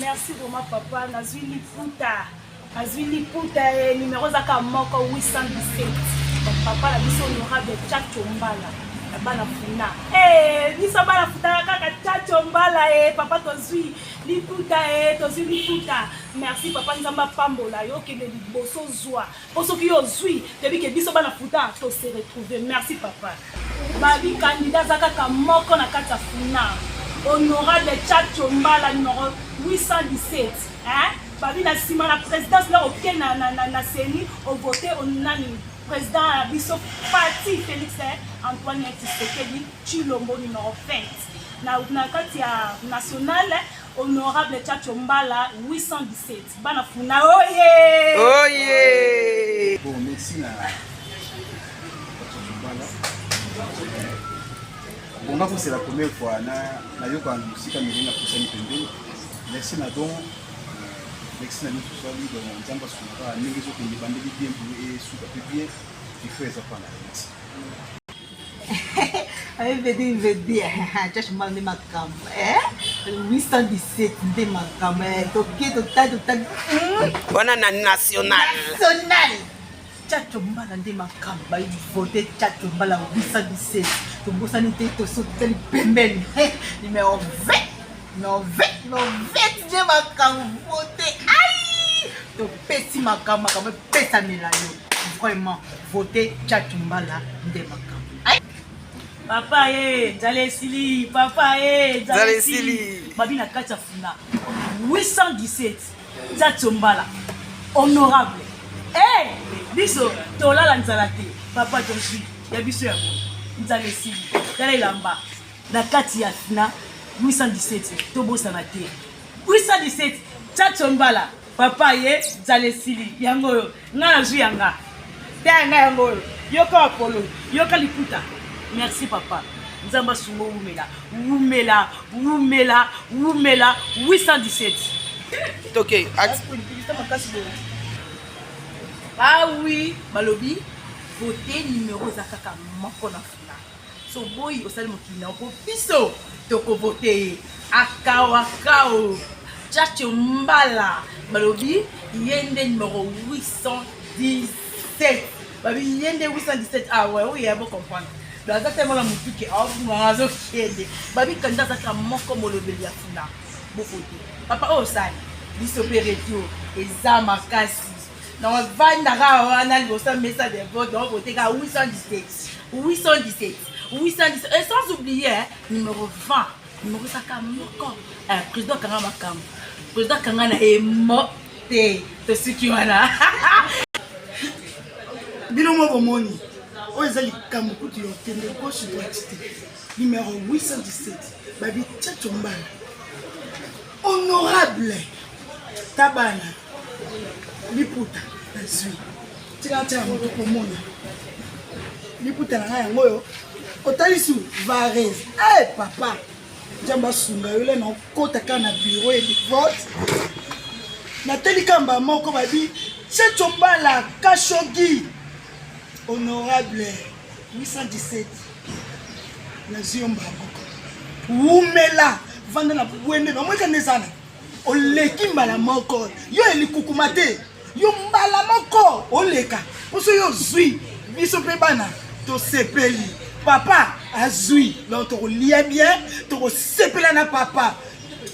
Merci vraiment papa, nazwi liputa. Azwi liputa ye numero eza kaka moko 817. Papa na biso honorable Tchatcho Mbala ya bana funa. Eh, biso bana futaka kaka Tchatcho Mbala eh, papa tozwi liputa eh, tozwi liputa. Merci papa Nzambe apambola yo kende liboso zwa. Po soki yo ozwi, toyebi ke biso bana futa to se retrouver. Merci papa. Babi candidat aza kaka moko na kati ya funa. Honorable Tchatcho Mbala numero 817. Hein? Babi na sima na présidence là oke na na na, na CENI o voter nani président ya biso Fatih Félix eh, Antoine Tshisekedi Tshilombo numéro 20. Na na kati ya national honorable Tchatcho Mbala 817. Bana funa oye! Oye! Bon, merci na Bala. Bon, nga c'est la première fois na nayoka na mosika ndenge napusani pembeni. Merci na don merci na nyonso osali donc nzambe asungaka ndenge ezokende ebandeli bien boye esuka mpe bien il faut eza mpa na ye merci. Vedi vedi Josh Mbala nde makambo 817 nde makambo toke totali totali wana na national national Tchatcho Mbala nde makambo bayi vote Tchatcho Mbala 817 tobosani te tosotali pembeni numero 20 numéro 20 numéro 20 nde makambo vote ai topesi makambo makambo epesamela yo vraiment vote Tchatcho Mbala nde makambo. Papa ye nzala esili papa ye nzala esili babi na kati ya funa 817 Tchatcho Mbala honorable eh biso tolala nzala te papa tozwi ya biso yango nzala esili tala elamba na kati ya funa 817 tobosana te 817 Tchatcho Mbala papa ye nzala esili yango oyo nga nazwi yanga te yanga yango oyo yoka apolo yoka liputa merci papa nzambe asunga wumela wumela wumela wumela 817 toke ah oui balobi vote numero eza kaka moko na funa so boyi osali mokili na mpo biso tokovote ye akawakao Tchatcho Mbala balobi ye nde numero 817 babi ye nde 817 ah ouais oui bo comprendre donc aza tellement na motu ke aobunganga azokende babi kanda azaka moko molobeli ya funa bovote papa oyo osali biso mpe retour eza makasi donc vandaka wana liboso ya mesa de vote donc vote kaka 817 817 817 et sans oublier hein, numéro 20 numéro ezaka moko eh, président akanga makambo président akanga na ye mo te tosuki wana bino moko bomoni oyo eza likambo kutu ya okende gauche droite te numéro 817 babi Tchatcho Mbala honorable tabana liputa nazwi tika tia moto komona liputa na ngai yango oyo otali su varese e eh, papa nzambe asunga yo le na okota kaka na bureau ya vote nateli kamba moko babi Tchatcho Mbala Kashogi honorable 817 nazwi yo mbala moko wumela vanda na bwende bamoyeka nde ezana oleki mbala moko yo elikukuma te yo mbala moko oleka mposo yo ozwi biso mpe bana tosepeli papa azwi donc tokolia bien tokosepela na papa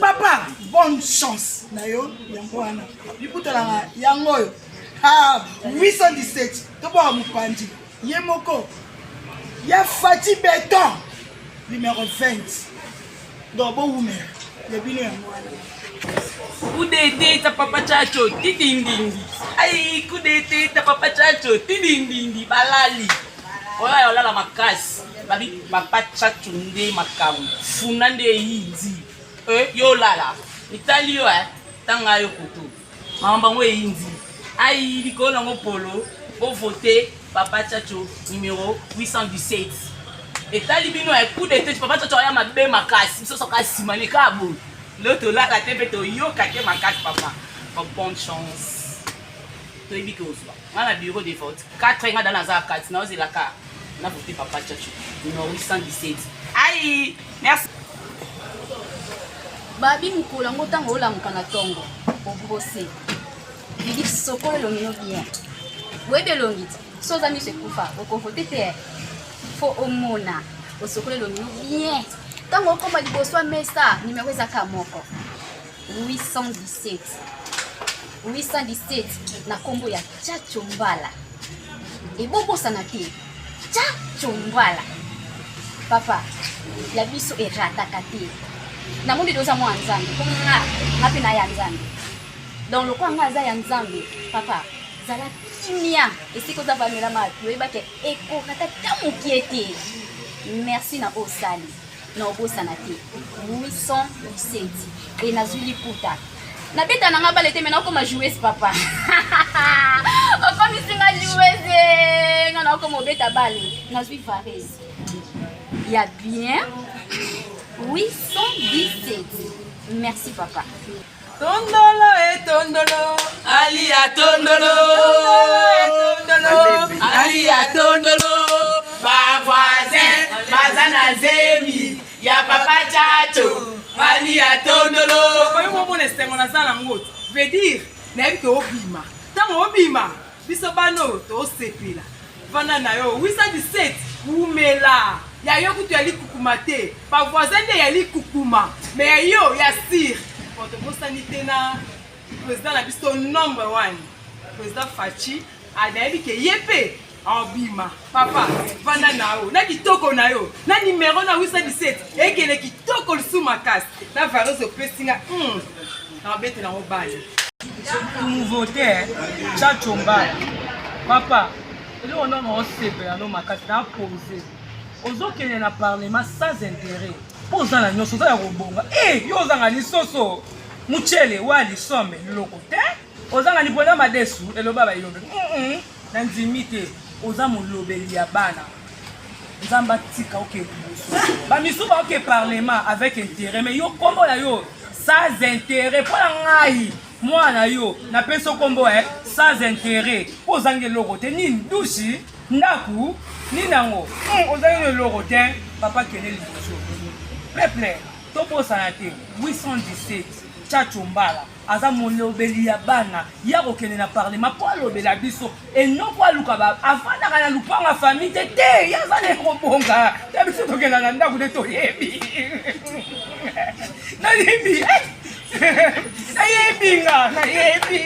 papa bonne chance na yo yango wana liputa nanga yango oyo 817 tobwaka mopanzi ye moko ya Fatih Beton numéro 20 donc bowumela ya bino yango wana kudete ta papa chacho tidindindi ai kudete ta papa chacho tidindindi balali oyo olala makasi babi papa chacho nde makambo funa nde eyindi eh, yo olala etali yo eh, tanga yo koto mama bango eyindi ai likolo nango polo bovote papa chacho numéro 817 etali bino ya coup de tete papa chacho aya mabe makasi biso soka nsima leka boye leo tolala te mpe toyoka te makasi papa bonne chance toyebi ke ozwa nga na bureau de vote 4 nga da naza kati naozelaka na vote papa chacho numéro 817 ai merci. Babi mokolo yango ntango olamuka na ntongo obrose bidi sokolo elongi no bien boyebi elongi ti so oza miso ekufa okovote te fo omona osokolo elongi no bien ntango okoma liboso ya mesa nimero eza kaka moko 817 817 na nkombo ya Chacho Mbala. Ebobosana te Chacho Mbala papa ya biso erataka te. Namoni oza mwana Nzambe mpo nga nga mpe na ya Nzambe, donc lokola nga aza ya Nzambe papa zala kimia esika oza vamela mapi oyebake ekorata ta mokie te. Merci na osali na obosana te 817 e nazwi liputa nabeta na nga bale te me nakokoma joueuse papa okomisi nga joueuse nga nakokoma obeta bale nazwi varese ya bien 817 merci papa. Tondolo e tondolo, Alia tondolo, e tondolo, Alia tondolo, ba voisin baza na zemi ya papa Chacho, Alia tondolo. Oyo momona esengo naza nango, veut dire nayebi ke obima, ntango obima biso bana oyo tosepela. Vanda na yo 817 wumela ya yo kutu ya likukuma te, ba voisin nde ya likukuma mais ya yo ya sire. Bon, tobosani te na président na biso number one, président Fatshi, nayebi ke ye mpe abima. Papa vanda na yo na kitoko na yo na numero na 817 ekende kitoko lisusu makasi na vareuse opesi nga nabetela yango bale. Nouveauté Chacho Mbala papa eloko ndongo osepela no makasi na pose ozokende na parlement sans intérêt mpo oza na nyonso oza ya kobonga e yo ozanga lisoso muchele wali sombe loko te ozanga lipona madesu eloba bayombe na ndimi te oza molobeli ya bana Nzambe atika oke liboso bamisu baoke parlement avec intérêt mais yo kombo na yo sans intérêt mpo na ngai mwana yo napesi yo kombo eh, sans intérêt mpo ozangi eloko te nini dushi ndako nini yango ozangi eloko te papa kende liboso peuple tobosana te 817 Chacho Mbala aza molobeli ya bana ya kokende na parlement mpo alobela biso eno mpo aluka ba afandaka na lupango ya famille te te ye aza na kobonga te biso tokenda na ndako nde toyebi nayebi nayebi nga nayebi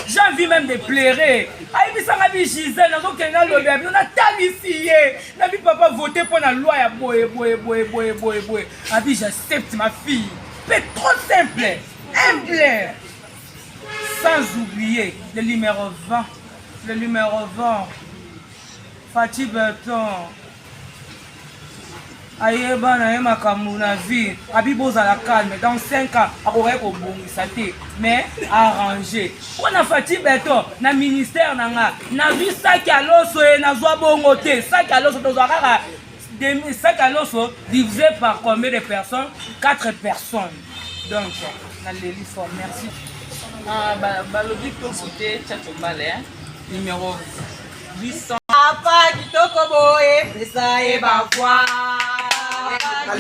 j'ai envie même de pleurer ayebisanga bi Gisèle nazokende nalobela bino natalisi ye nabi papa vote mpo na loi ya boye boye boye boye boye boye abi j'accepte ma fille mpe trop simple humble sans oublier le numéro 20 le numéro 20 Fatshi Beton ayeba na ye makambo na vie abi bozala calme dans 5 ans akokaki kobongisa te mais arrange mpo na Fatshi Beton na ministère na nga nazwi saki ya loso ye nazwa bongo te saki ya loso tozwa kaka saki ya loso divisé par combien de personnes 4 personnes donc naleli fort merci. Ah, balobi to vote Chacho Mbala numéro 800. Papa kitoko boye pesa ye ba voix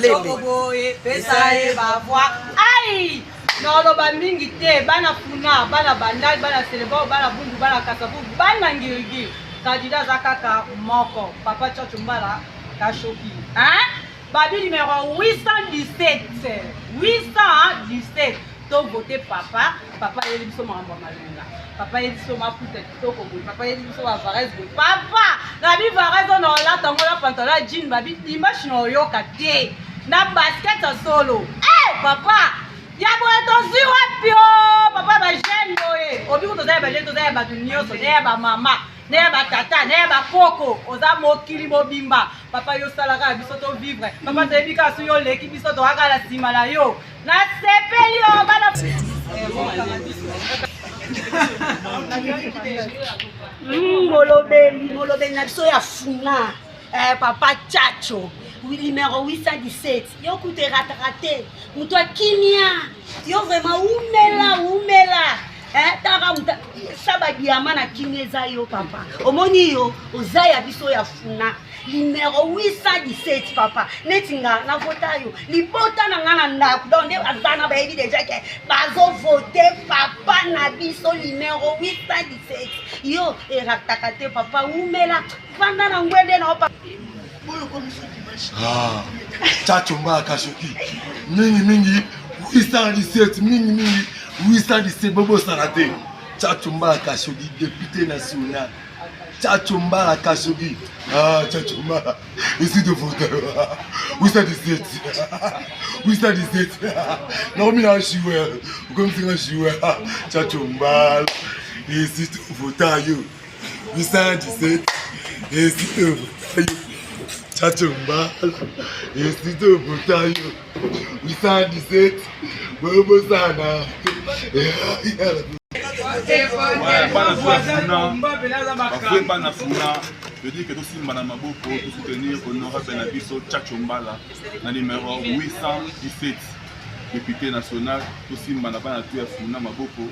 kitoko boye pesa ye ba voix ai naoloba mingi te bana funa bana bandal bana selebao bana bundu bana kasavu bana ngirigiri candidat aza kaka moko papa Chacho Mbala kashoki hein babi numéro 817 817 to vote papa papa ayeli biso makambo ya malonga papa ayeli biso maputa kitoko boye papa ayeli biso bavarese boye papa nabi varese oyo na olata yango na pantalon ya jean babi dimanche na oyoka te na basket ya solo e papa ya boye tozwi wapi o papa bajeune boye obiko toza ya bajeune toza ya bato nyonso na ya bamama na ya batata na ya bakoko oza mokili mobimba papa yo osalaka ya biso to vivre papa toyebi kaka soki oleki biso toyaka na nsima na yo nasepeli yo bana Molobeli molobeli na biso ya funa papa Chacho numéro 817 yo kutu erataka te moto ya kimia yo vraiment umela umela taka muta sa badiama na kimia eza yo papa omoni yo oza ya biso ya funa. Numero 817 papa. Neti nga na vota yo. Libota na nga na ndako. Donc nde baza na bayebi deja ke bazo vote papa na biso numero 817. Yo erataka te papa wumela. Vanda na ngwende na yo Ah, Chacho Mbala Kashoki mingi mingi 817 mingi mingi 817 bobosana te Chacho Mbala Kashoki député national Chacho Mbala Kashoki ah Chacho Mbala ici de vote 817 817 nakomi na joueur okomisi nga joueur Chacho Mbala ici de vote yo 817 esi tovotayo Chacho Mbala esi tovotayo 817 bobosana bavue bana funa je dis que tosimba na maboko tosoutenir honorable na biso Chacho Mbala na numéro 817 député national tosimba na bana tu ya funa maboko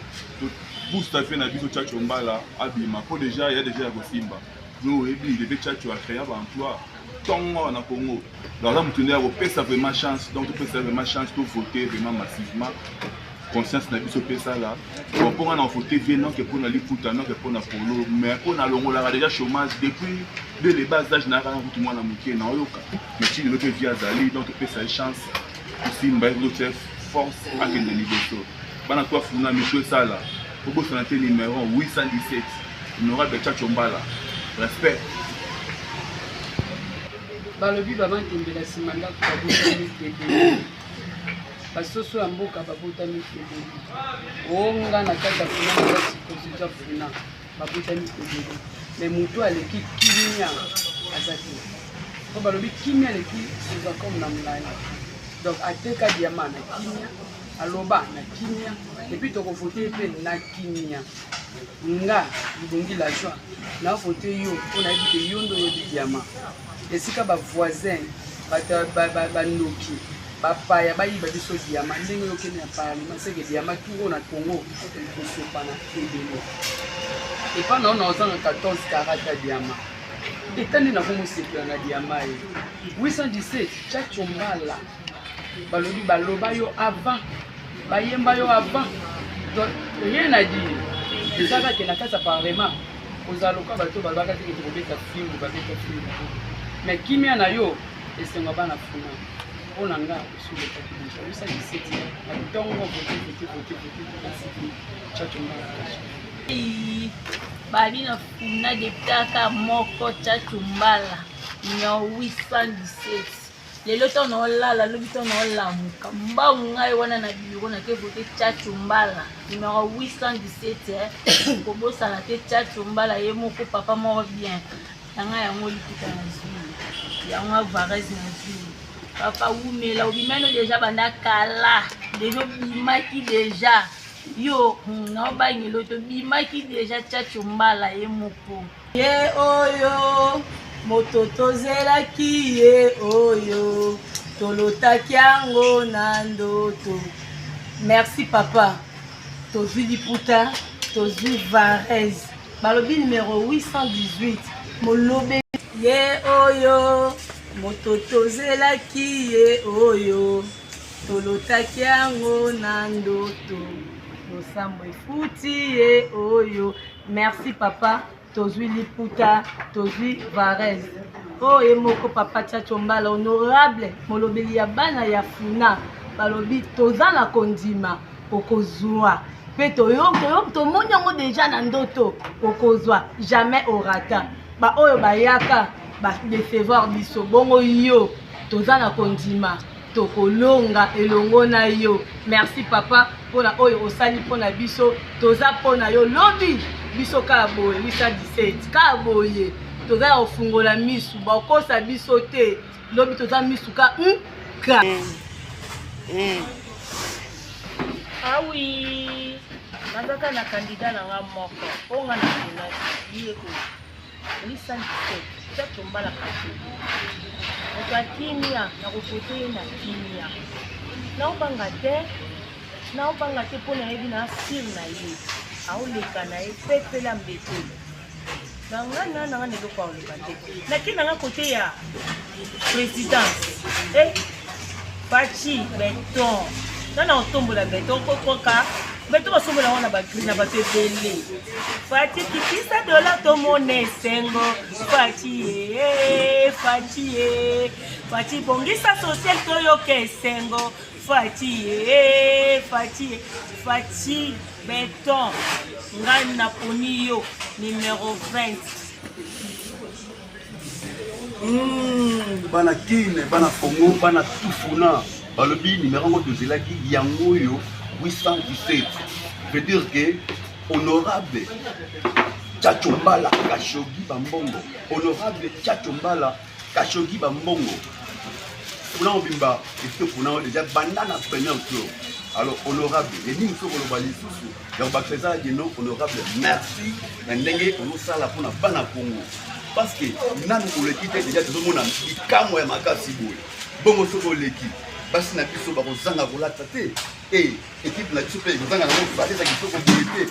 boost afe na biso Tchatcho Mbala abima po déjà ya déjà ya kosimba yo oyebi leve Tchatcho a créa ba emploi ntongo na Congo donc aza motu nde ya kopesa vraiment chance donc topesa vraiment chance to voter vraiment massivement conscience na biso mpe esala bon mpo nga na vote vie noke mpo na liputa noke mpo na polo mais mpo nalongolaka déjà chômage depuis dès le bas âge nayaka na kutu mwana moke naoyoka mais ti lelo mpe vie azali donc topesa ye chance tosimba ye totia force akende liboso Bana toi funa micho esala obosana te numero 817 honorable Tchatcho Mbala respect. Balobi bamantembela nsima ndako babotami ebele basoso ya mboka babotami ebele onga na kati ya funa naza circonscription funa babotami ebele me moto aleki kimia aza te po balobi kimia aleki sozacom na molai donc ateka diama na kimia aloba na kimia epuis tokovote ye mpe na kimia nga libongi la joie navote yo mpo nayebi ke yo nde oyebi diama esika bavoisin bato bandoki bapaya bayiba biso diama ndenge yokende na parlement seke diama turo na congo ekosopana ebele epa na yo na ozanga 14 karat ya diama eta nde nakomosepela na diama ye 817 chachombala balobi baloba yo avant bayemba yo avant donc rien à dire eza kaka na kati ya parlement kozala lokola bato balobaka te kobeta fimbu babeta fimbu mais kimia na yo esengo bana funa mpo na nga osulekaki deja osa 17 na ntongo vote vote vote vote vote chacho mbala kaso babi na funa deputaka moko chacho mbala numero 817 lelo ntango naolala lobi ntango naolamuka mbangu ngai wana na biro nake vote chacho mbala numero 817 eh. kobosana te chacho mbala ye moko papa moko bien na ngai yango liputa na zwi yango avarese na zwi papa wumela obimano deja banda kala deja obimaki deja yo hmm, naobangelo tobimaki deja chacho mbala ye moko Ye oyo moto tozelaki ye oyo tolotaki yango na ndoto. Merci papa, tozwi liputa, tozwi varese, balobi numero 818 molobe. Ye oyo moto tozelaki ye oyo tolotaki yango na ndoto, losambo efuti ye oyo. Merci papa, tozwi liputa, tozwi varese. Oyo ye moko papa Tchatcho Mbala honorable molobeli ya bana ya Funa balobi toza na kondima okozwa mpe tomoni yango deja na ndoto okozwa jamais orata baoyo bayaka badecevoir biso bongo yo toza na kondima tokolonga elongo na yo merci papa mpona oyo osali mpona biso toza mpona yo lobi biso kaka boye 817 kaka boye toza ya kofungola misu bakosa biso te lobi toza misu ka mm, ka mm. awi ah nazaka na kandida na nga moko oyo nga naponaki ye ko 817 Tchatcho Mbala Kashogi moto ya kimia nakovote ye na kimia naobanga te naobanga te mpo nayebi na sire na ye aoleka na ye pepela mbetele. Na nga na nanga na eloko ya koloba te. Nake nanga kote ya présidence. Eh, Fatshi beton. Nana otombola beton kokoka. Beton basombola yango na bagri na bato ebele. Fatshi kitisa dola tomona esengo. Fatshi ye, Fatshi ye. Fatshi bongisa social toyoka esengo. Fatshi ye, Fatshi ye. Fatshi beton. Ngai naponi yo numero 20. Bana Kin, bana Congo, bana Tufuna, balobi numéro yango tozelaki yango oyo 817. Veut dire que honorable Tchatcho Mbala Kashogi Bambongo, honorable Tchatcho Mbala Kashogi Bambongo, kuna mobimba efite kuna oyo deja banda na première tour. Alors honorable, nini soki koloba lisusu ya kobakisa eza dino honorable, merci na ndenge ozosala mpona bana Congo, parce que nanu oleki te, deja tozomona likambo ya makasi boye. Bongo soki oleki, basi na biso bakozanga kolata te, e ekipe na biso mpe ekozanga nango valise ya kitoko boye te.